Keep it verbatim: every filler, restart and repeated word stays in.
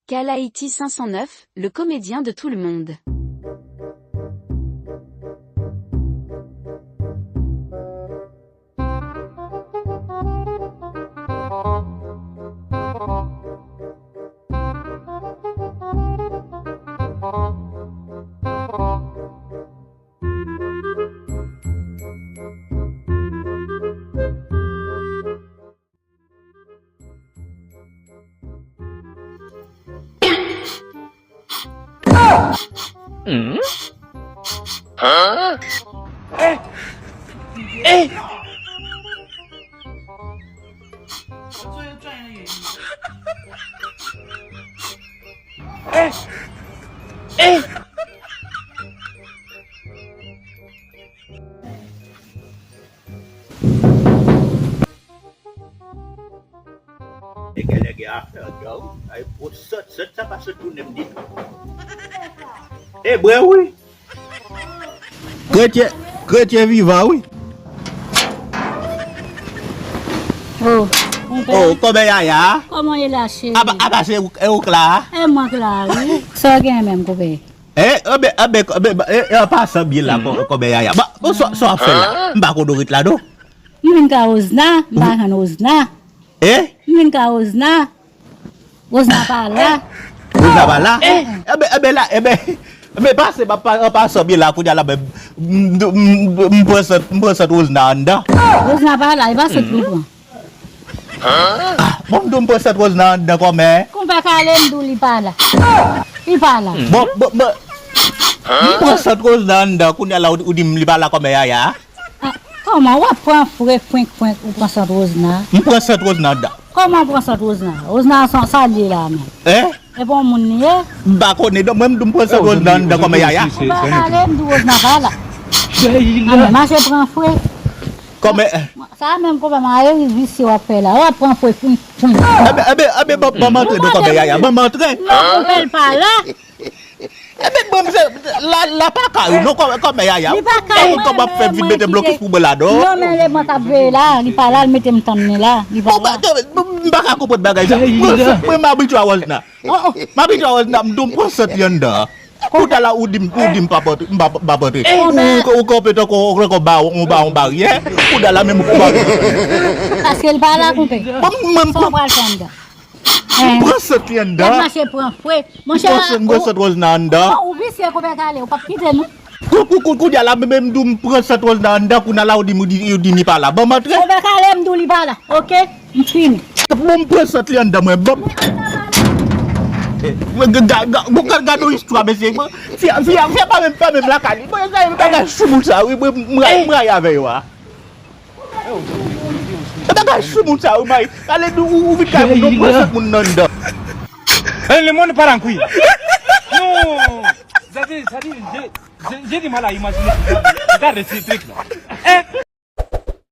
Kalaiti cinq cent neuf, le comédien de tout le monde. Nèg la gen afè andan wi. Ay, gwo sòt, sòt sa pa sòt tounen m ditou. E brè wi. Kretyen, kretyen vivan wi. Oh, mon père. Oh, kòmè yaya? Comment il a chéri? Apa, apa se ou, e ou k la? E mwen k la wi. Sa w gen menm, konpè? E, anben, anben, anben, e, e, an pasan byen la, kò-, kòmè yaya. Bon, bon, sa, sa w ap fè la? M pa konn ou ret la, non. M vin ka Rosna, m pa jwenn Rosna. E? M vin ka Rosna. Rosna pa la. Rosna pa la? Enben, enben la, enben, enben pase, pa, pa, an pasan byen la, kounye a la, men, m, m, m, m pran sant, m pran sant Rosna anndan. Rosna pa la, e pa sant li pran. Ah, bon, m di w m pran sant Rosna anndan kòmè. Konpè Kale, m di w li pa la. Li pa la. Bon, bon, bon. M pran sant Rosna anndan, kounye a la, ou, ou di m li pa la kòmè yaya? Ah, kòman w ap pran fre frenk frenk ou pran sant Rosna? M pran sant Rosna anndan. Kòman w pran sant Rosna? Rosna sa, sa l ye la menm? Hein? E pa yon moun li ye? M pa konnen, donk mwen m di w m pran sant Rosna anndan kòmè yaya. Ou pa pale, m di Rosna pa la. Ah, men mache pran fre. Kòmè, eh. Sa menm konpè Mayo visye w ap fè la. W ap pran fre frenk frenk. Enben, enben, enben, ban, ban m antre non kòmè yaya, ban m antre. Non, konpè l pa la. Enben, bon, se, la, la pa kay ou non, kòmè, kòmè yaya. Li pa kay mwen, kòman w ap fè vin mete blokis pou mwen ladan? Non, men eleman k ap veye la, li pa la, l mete m tann li la, li pa la. Bon, m pa ka konprann bagay sa. Mwen, mwen m abitye a Rosna. M abitye a Rosna, m di w m pran sant li anndan. Kounye a la, ou di m, ou di m pa p antre, m pa, m pa p antre. Ou, ou, ou kanpe tankou, tankou ba, yon ba, yon baryè. Kounye a la, menm ou pa. Paske l pa la, konpè. Bon, mwen, mwen, sa w pral fè anndan? M pran sant li anndan. L ap mache pran fre. Monchè, m pran sant Rosna anndan. Ou visye konpè Kale, ou p ap kite nou. Kou, kou, kou, kounye a la, menm m di w m pran sant Rosna anndan, kounye a la, ou di m, ou di, ou di m li pa la. Ban m antre. Konpè Kale, m di w li pa la, oke? M fini. Bon, m pran sant li anndan, mwen. Ban m. Eh, ga, ga, ga, bon, gad, gad yon istwa, mesye. Fi a, fi a, fi a pa menm, pa menm lakay li. Bon, sa, bagay sou moun sa, wi, mwen, m, m, m rayi avè yo a. Se bagay sou moun sa yo, may. Ale, ou, ou vin kay moun, nou pran sant moun nan anndan. Eh, le monde part en couille. Non. Sa di, sa di, je, je, j'ai du mal à imaginer ça. Regarde ce truc-là. Eh.